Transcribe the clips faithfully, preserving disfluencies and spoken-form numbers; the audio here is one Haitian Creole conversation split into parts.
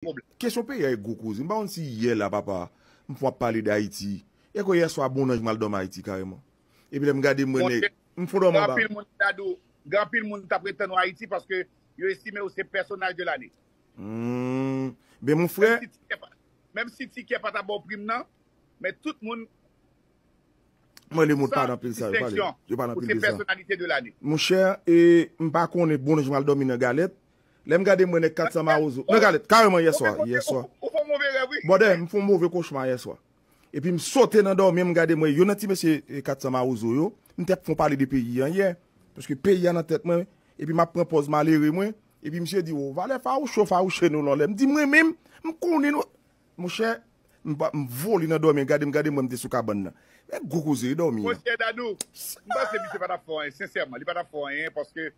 pwoblèm. Kesyon peyi a e gwo koze. M pa konn si yè la, papa, m fè w ap pale d Ayiti. E ke yè swa, bon, nan, m al dòmi Ayiti kareman. Epi lè m gade, m wè nèg, m fè w dòmi anba. Gen anpil moun, Dadou, gen anpil moun t ap ret tann ou Ayiti paske yo estime ou se pèsonaj de lane. Hmm. Ben, mon frè. Menm si tikè pa, menm si tikè pa ta ba w prim nan, men tout moun Mwen, le mond pa nan pil sa, yo pale. Yo pa nan pil de sa. Pèsonalite de lane. Monchè, e, m pa konnen, bon, jan m al dòmi nan Galèt. Lè m gade, mwen, nèg kat san mawozo. Nan Galèt, kareman, yè swa, yè swa. Ou fè move rèv, wi. Bòdè, m fè yon move kochma yè swa. Epi m sote nan dòmi, m gade, mwen, yo nan ti mesye, e, kat san mawozo yo. M t ap fè yon pale de peyi a yè. Paske peyi a nan tèt mwen. Epi m ap pran pòz malere mwen. Epi misye di, o, valè fawouche, fawouche nou lòlè. M di, mwen menm, m konnen nou. Monchè, m pa, m vole nan dòmi, gade m, gade mwen, m te sou kabann nan. Men gwo koze, dòmi an. Monchè Dadou, m panse misye pa t ap fè anyen, sensèman, li pa t ap fè anyen, paske,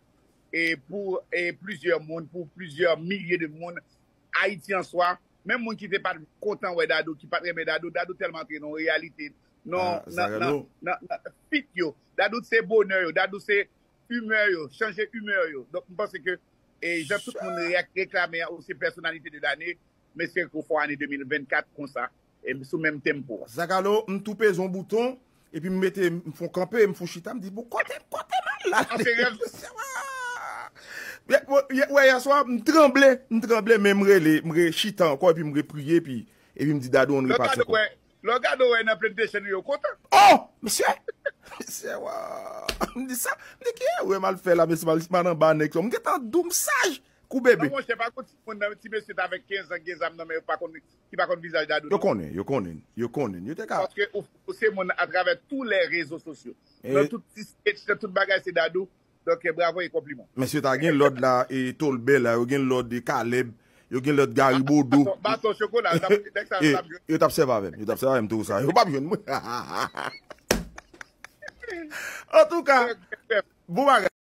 e, pou, e, plizyè moun, pou plizyè milye de moun, Ayiti an swa, menm moun ki te pa t kontan wè Dadou, ki pa t renmen Dadou, Dadou tèlman antre nan yon reyalite, nan, nan, nan, nan, nan fit yo. Dadou se bonè yo, Dadou se imè yo, chanje imè yo. Donk, m panse ke, e, jan tout moun reklame a, ou se pèsonalite de lane, m espere ke w fè w ane de mil vennkat konsa, e sou menm tempo a. Zagalo, m tou peze yon bouton, epi m mete, m fè yon kanpe, m fè yon chita, m di, bon, kote, kote m al la? Wè, yè swa, m tranble, m tranble, men m rele, m re chita ankò, epi m repriye, epi, epi m di, Dadou, ann repase ankò. Lè w gade w wè nan Plantation yo kontan. Oh! Mesye! Mesye, wa! M di sa, m di ki erè m al fè la, mesye, m al, m al anba nèg sa. M gentan dou m saj kou bebe. Non, monchè, pa gon timoun nan, ti mesye t avèk kenz an, gen zam nan men yo pa konn, ki pa konn vizaj Dadou, non. Yo konnen, yo konnen, yo konnen. Yo te ka. Paske ou, ou se moun atravè tou lè rezo sosyo. Nan tout ti sketch, nan tout bagay, se Dadou. Donk, bravo e konpliman. Mesye, ta gen lòd la, e Tolbè la, yo gen lòd e Caleb, yo gen lòd Gary Bodo. Baton, baton chokola, nèg sa, yo t ap sèvi avè m, yo t ap sèvi avè m tou sa. Yo p ap jwenn mwen. Antouka, bon bagay.